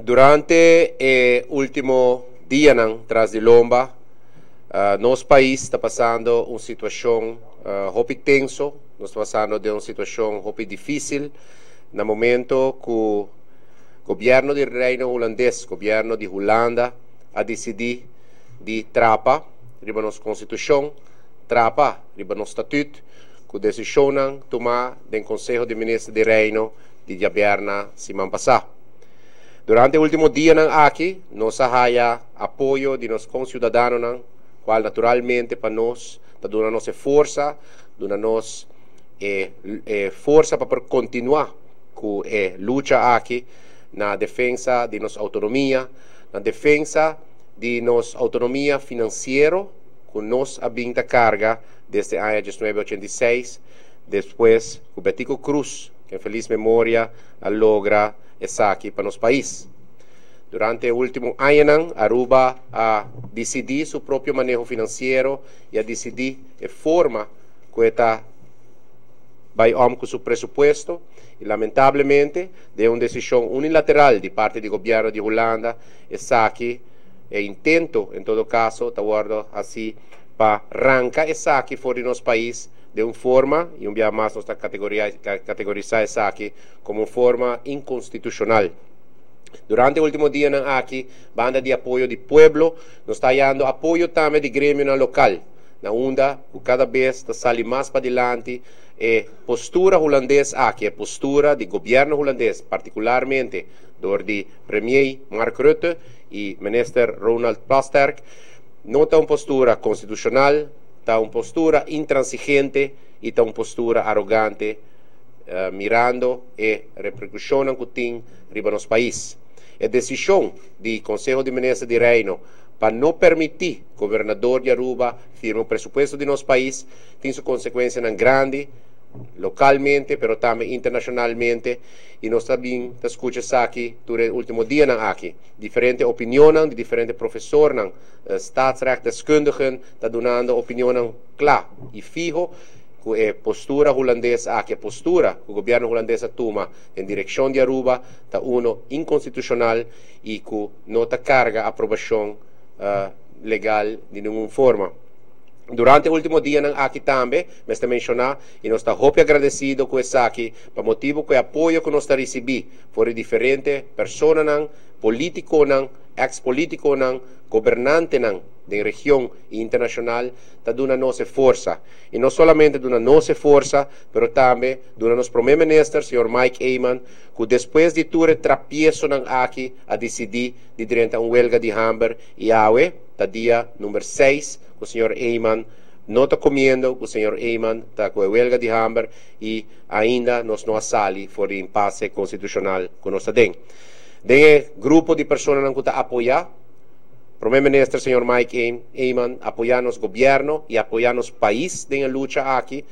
Durante e último dianan tras di lomba, nos pais ta pasando un situashon hopi tenso, nos ta pasando den un situashon hopi difísil na momento ku gobièrnu di Reino Hulandes, gobièrnu di Hulanda a disidí di trapa riba nos konstitushon, trapa riba nos statüt ku desishonnan tumá den Konseho di Minister di Reino di djabièrna siman pasá. Durante e último dianan aki nos a haya apoyo di nos konsiudadanonan, kual naturalmente pa nos ta duna nos e forsa, duna nos e e forsa pa por kontinuá ku e lucha aki na defensa di nos outonomia, na defensa di nos outonomia finansiero ku nos a bin ta karga desde aña 1986, despues ku Betico Croes, ken felis memoria, a logra esaki pa nos pais. Durante e último añanan Aruba a disidí su propio maneho finansiero i a disidí e forma ku e ta bai om ku su presupuesto i lamentablemente den un desishon unilateral di parti di gobièrnu di Hulanda esaki e intento en todo kaso ta wòrdu hasí pa ranka esaki for di nos pais den un forma i un bia mas nos ta kategorisá esaki komo un forma inkonstitushonal. Durante e último dianan aki, banda di apoyo di pueblo, nos ta hayando apoyo tambe di gremionan lokal, na unda ku kada bes ta sali mas padilanti e postura hulandes aki, e postura di gobièrnu hulandes, partikularmente dor di Premier Mark Rutte i Minister Ronald Plasterk, no ta un postura konstitushonal, ta un postura intransigente i ta un postura arogante mirando e reperkushonnan ku tin riba nos pais. E desishon di Konseho di Minister di Reino pa no permití Gobernador di Aruba firma un presupuesto di nos pais tin su konsekuensianan grandi lokalmente pero tambe internashonalmente i nos ta bin ta skucha esaki tur e último dianan aki. Diferente opinionnan di diferente profesornan, staatsrechtdeskundigen ta dunando opinionnan kla i fiho ku e postura hulandes aki, e postura ku gobièrnu hulandes a tuma den direkshon di Aruba ta uno inkonstitushonal i ku no ta karga aprobashon legal di ningun forma. Durante e ultimo dianan aki tambe mester menshoná i nos ta hopi agradesido ku esaki pa motibu ku e apoyo ku nos ta risibí for di diferente personanan, polítikonan, eks polítikonan, gobernantenan den region i internashonal ta duna nos e forsa. I no solamente duna nos e forsa, pero tambe duna nos Prome Minister, señor Mike Eman, ku despues di tur e trapiesonan aki a disidí di drenta un welga di hamber i awe ta dia number seis ku señor Eman no ta komiendo, ku señor Eman ta ku e welga di hamber i ainda nos no a sali for di impase konstitushonal ku nos ta den. Den e grupo di personanan ku ta apoyá Prome Minister señor Mike Eman apoyá nos gobièrnu i apoyá nos pais den e lucha aki.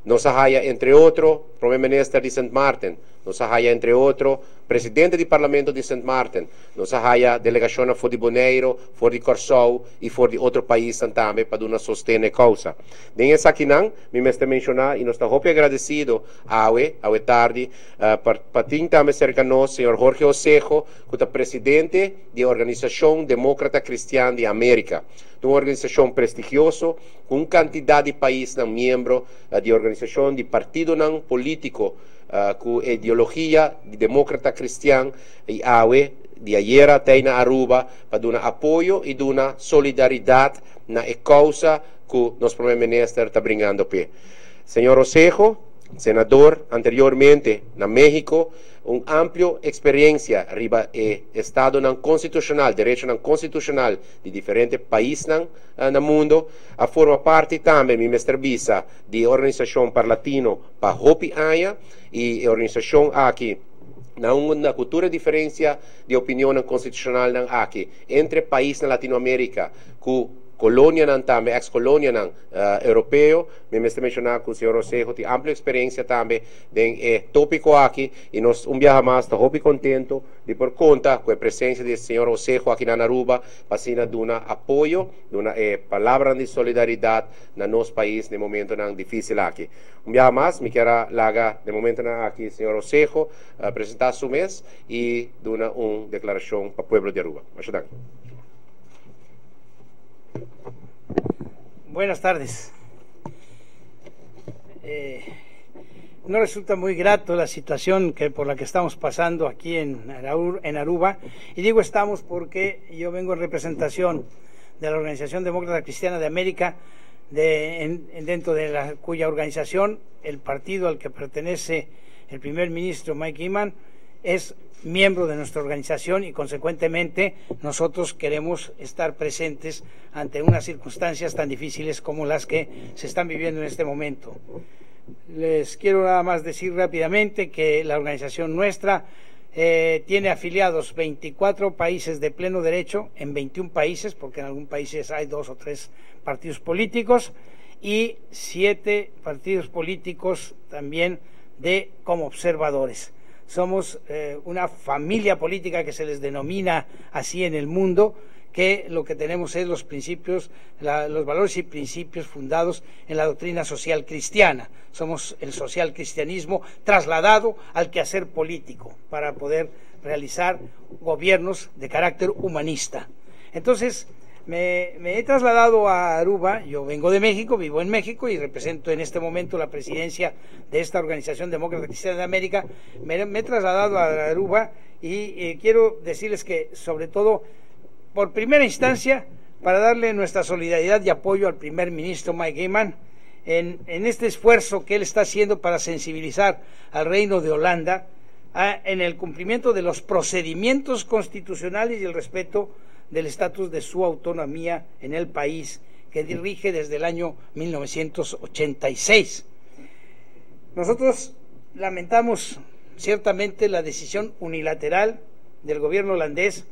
Nos a haya entre otro Prome Minister di Sint Maarten, nos a haya entre otro Presidente di Parlamento di Sint Maarten, nos a haya delegashonnan for di Boneiru, for di Kòrsou i for di otro paisnan tambe pa duna sosten na e kousa. Den esakinan mi mester menshoná i nos ta hopi agradesido awe, awe tardi, pa tin tambe serka nos señor Jorge Osejo ku ta presidente di e Organisashon Demókrata Kristian di Amérika. Ta un organisashon prestigioso ku un kantidat di paisnan miembro di e organisashon di partidonan polítiko ku e ideologia di Demókrata Kristian i awe di ayera ta ei na Aruba pa duna apoyo i duna solidaridat na e kousa ku nos Prome Minister ta bringando p'e. Señor Osejo, senador anteriormente na México, un amplio eksperensia riba e estadonan konstitushonal, derechonan konstitushonal di diferente paisnan na mundo, a forma parti tambe, mi mester bisa, di e organisashon Parlatino pa hopi aña i e organisashon aki na unda ku tur e diferensia di opinionnan konstitushonalnan aki entre paisnan Latinoamerika ku. Kolonianan tambe, eks kolonianan europeo. Mi mester menshoná ku señor Osejo tin amplio eksperensia tambe den e tópiko aki i nos un biaha mas ta hopi kontentu di por konta ku e presensia di señor Osejo aki na Aruba pa asina duna apoyo, duna e palabranan di solidaridat na nos pais den momentonan difísil aki. Un biaha mas mi kier a laga den momentonan aki señor Osejo presentá su mes i duna un deklarashon pa pueblo di Aruba. Masha danki. Buenas tardes. Eh, no resulta muy grato la situación que por la que estamos pasando aquí en, en Aruba. Y digo estamos porque yo vengo en representación de la Organización Demócrata Cristiana de América, de, dentro de la, cuya organización el partido al que pertenece el primer ministro Mike Eman es miembro de nuestra organización y consecuentemente nosotros queremos estar presentes ante unas circunstancias tan difíciles como las que se están viviendo en este momento. Les quiero nada más decir rápidamente que la organización nuestra eh, tiene afiliados 24 países de pleno derecho en 21 países, porque en algún países hay dos o tres partidos políticos, y siete partidos políticos también de como observadores. Somos eh, una familia política que se les denomina así en el mundo, que lo que tenemos es los principios, los valores y principios fundados en la doctrina social cristiana. Somos el social cristianismo trasladado al quehacer político para poder realizar gobiernos de carácter humanista. Entonces, me, he trasladado a Aruba, yo vengo de México, vivo en México y represento en este momento la presidencia de esta Organización Demócrata Cristiana de América. Me, he trasladado a Aruba y eh, quiero decirles que, sobre todo, por primera instancia, para darle nuestra solidaridad y apoyo al primer ministro Mike Eman en, en este esfuerzo que él está haciendo para sensibilizar al Reino de Holanda en el cumplimiento de los procedimientos constitucionales y el respeto del estatus de su autonomía en el país que dirige desde el año 1986. Nosotros lamentamos ciertamente la decisión unilateral del gobierno holandés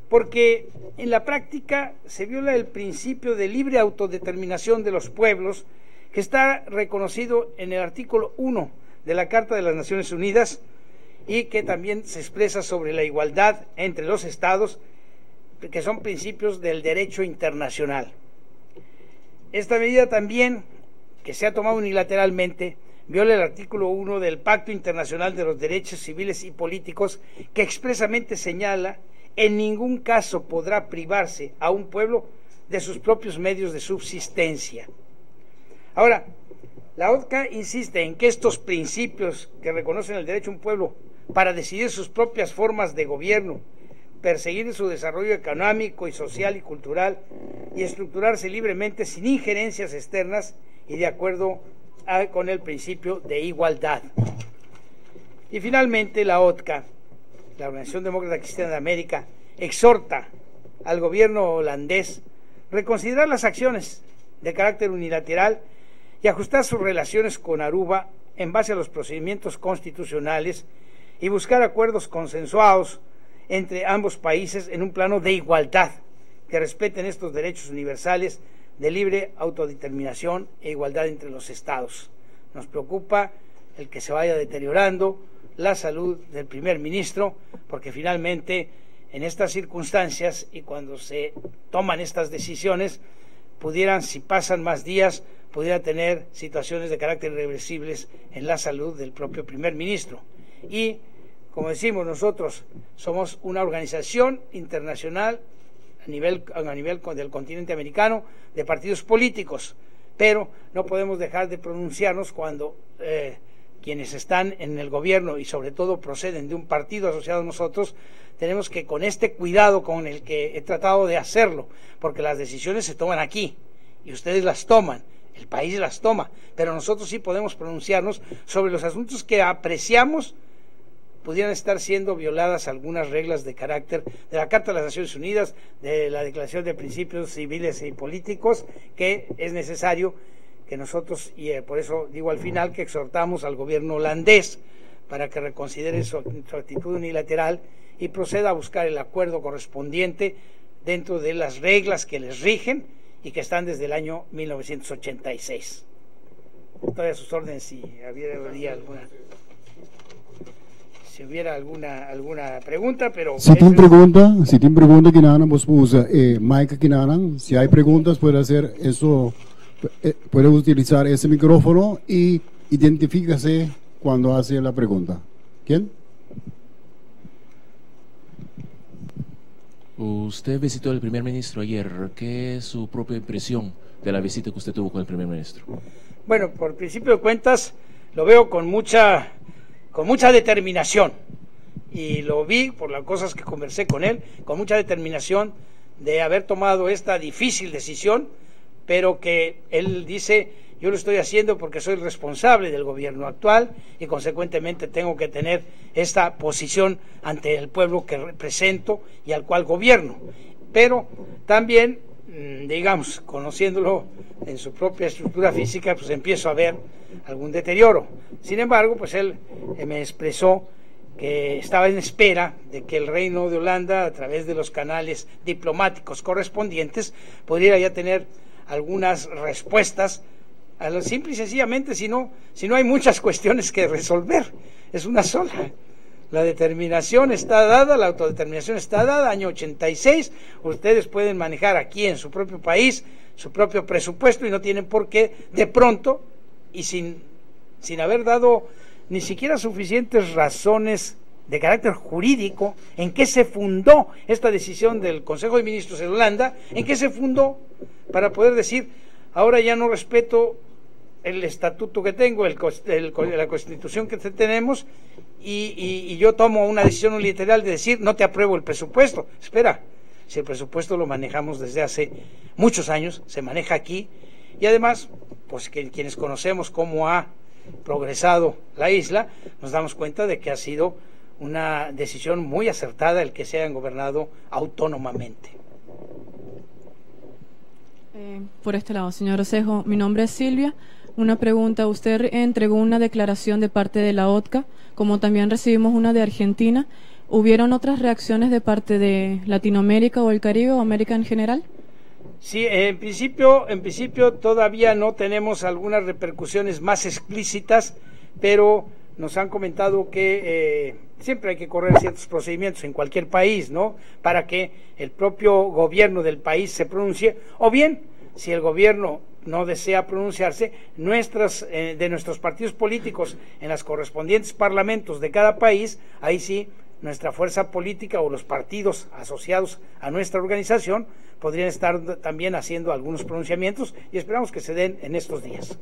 porque en la práctica se viola el principio de libre autodeterminación de los pueblos que está reconocido en el artículo 1 de la Carta de las Naciones Unidas y que también se expresa sobre la igualdad entre los estados que son principios del derecho internacional. Esta medida también, que se ha tomado unilateralmente, viola el artículo 1 del Pacto Internacional de los Derechos Civiles y Políticos, que expresamente señala en ningún caso podrá privarse a un pueblo de sus propios medios de subsistencia. Ahora, la ODCA insiste en que estos principios que reconocen el derecho a un pueblo para decidir sus propias formas de gobierno, perseguir su desarrollo económico y social y cultural y estructurarse libremente sin injerencias externas y de acuerdo con el principio de igualdad. Y finalmente la ODCA, la Organización Demócrata Cristiana de América, exhorta al gobierno holandés reconsiderar las acciones de carácter unilateral y ajustar sus relaciones con Aruba en base a los procedimientos constitucionales y buscar acuerdos consensuados entre ambos países en un plano de igualdad que respeten estos derechos universales de libre autodeterminación e igualdad entre los estados. Nos preocupa el que se vaya deteriorando la salud del primer ministro, porque finalmente en estas circunstancias y cuando se toman estas decisiones, pudieran, si pasan más días, pudiera tener situaciones de carácter irreversibles en la salud del propio primer ministro. Y como decimos, nosotros somos una organización internacional a nivel, a nivel del continente americano de partidos políticos, pero no podemos dejar de pronunciarnos cuando eh, quienes están en el gobierno y sobre todo proceden de un partido asociado a nosotros, tenemos que con este cuidado con el que he tratado de hacerlo, porque las decisiones se toman aquí y ustedes las toman, el país las toma, pero nosotros sí podemos pronunciarnos sobre los asuntos que apreciamos pudieran estar siendo violadas algunas reglas de carácter de la Carta de las Naciones Unidas, de la Declaración de Principios Civiles y Políticos, que es necesario que nosotros, y eh, por eso digo al final que exhortamos al gobierno holandés para que reconsidere su, su actitud unilateral y proceda a buscar el acuerdo correspondiente dentro de las reglas que les rigen y que están desde el año 1986. Estoy a sus órdenes si habría alguna si hubiera alguna alguna pregunta, pero Si tin pregunta, si tin pregunta akinan, bo por usa mic akinan. Si hay preguntas, puede hacer eso, puede utilizar ese micrófono y identifíquese cuando hace la pregunta. ¿Quién? Usted visitó al primer ministro ayer. ¿Qué es su propia impresión de la visita que usted tuvo con el primer ministro? Bueno, por principio de cuentas, lo veo con mucha determinación. Y lo vi por las cosas que conversé con él, con mucha determinación de haber tomado esta difícil decisión, pero que él dice: "Yo lo estoy haciendo porque soy responsable del gobierno actual y consecuentemente tengo que tener esta posición ante el pueblo que represento y al cual gobierno". Pero también, digamos, conociéndolo en su propia estructura física, pues empiezo a ver algún deterioro. Sin embargo, pues él me expresó que estaba en espera de que el Reino de Holanda, a través de los canales diplomáticos correspondientes, pudiera ya tener algunas respuestas a lo simple y sencillamente, si no hay muchas cuestiones que resolver, es una sola. La determinación está dada, la autodeterminación está dada, año 86, ustedes pueden manejar aquí en su propio país su propio presupuesto y no tienen por qué de pronto y sin haber dado ni siquiera suficientes razones de carácter jurídico en qué se fundó esta decisión del Consejo de Ministros en Holanda, en qué se fundó para poder decir: "Ahora ya no respeto el estatuto que tengo, la constitución que tenemos, y yo tomo una decisión unilateral de decir: 'No te apruebo el presupuesto'". Espera, si el presupuesto lo manejamos desde hace muchos años, se maneja aquí, y además, pues que quienes conocemos cómo ha progresado la isla, nos damos cuenta de que ha sido una decisión muy acertada el que se hayan gobernado autónomamente. Por este lado, señor Ocejo, mi nombre es Silvia. Una pregunta, usted entregó una declaración de parte de la OTCA, como también recibimos una de Argentina. ¿Hubieron otras reacciones de parte de Latinoamérica o el Caribe o América en general? Sí, en principio todavía no tenemos algunas repercusiones más explícitas, pero nos han comentado que siempre hay que correr ciertos procedimientos en cualquier país, ¿no? Para que el propio gobierno del país se pronuncie, o bien, si el gobierno no desea pronunciarse, de nuestros partidos políticos en las correspondientes parlamentos de cada país, ahí sí nuestra fuerza política o los partidos asociados a nuestra organización podrían estar también haciendo algunos pronunciamientos y esperamos que se den en estos días.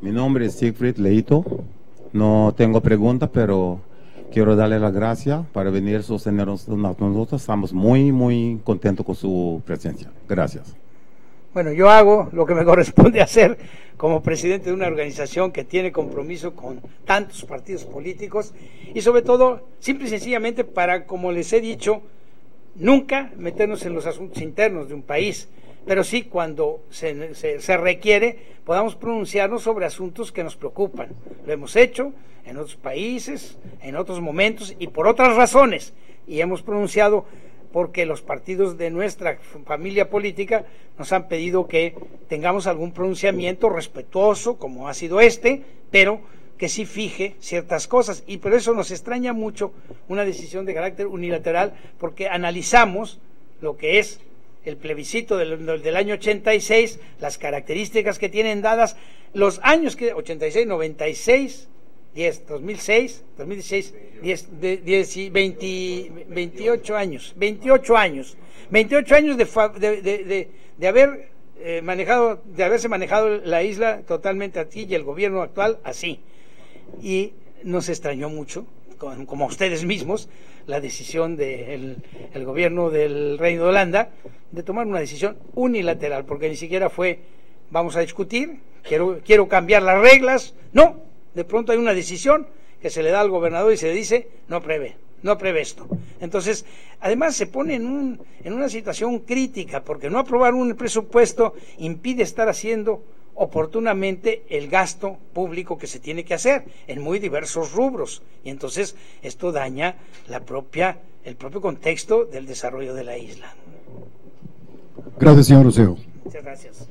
Mi nombre es Siegfried Leito. No tengo pregunta, pero quiero darle las gracias para venir a sostenernos. Nosotros estamos muy, muy contentos con su presencia. Gracias. Bueno, yo hago lo que me corresponde hacer como presidente de una organización que tiene compromiso con tantos partidos políticos y sobre todo, simple y sencillamente para, como les he dicho, nunca meternos en los asuntos internos de un país, pero sí cuando se requiere podamos pronunciarnos sobre asuntos que nos preocupan. Lo hemos hecho en otros países, en otros momentos y por otras razones, y hemos pronunciado porque los partidos de nuestra familia política nos han pedido que tengamos algún pronunciamiento respetuoso, como ha sido este, pero que sí fije ciertas cosas. Y por eso nos extraña mucho una decisión de carácter unilateral, porque analizamos lo que es el plebiscito del año 86, las características que tienen dadas, los años que, 86, 96, 10, 2006, 2016, 10, 10, 20, 28 años, 28 años, 28 años de haber manejado, de haberse manejado la isla totalmente así y el gobierno actual así. Y nos extrañó mucho, como a ustedes mismos, la decisión del el gobierno del Reino de Holanda de tomar una decisión unilateral, porque ni siquiera fue "vamos a discutir, quiero cambiar las reglas". No, de pronto hay una decisión que se le da al gobernador y se le dice: "No apruebe, no apruebe esto". Entonces, además se pone en una situación crítica, porque no aprobar un presupuesto impide estar haciendo Oportunamente el gasto público que se tiene que hacer en muy diversos rubros. Y entonces esto daña el propio contexto del desarrollo de la isla. Gracias, señor Osejo. Muchas gracias.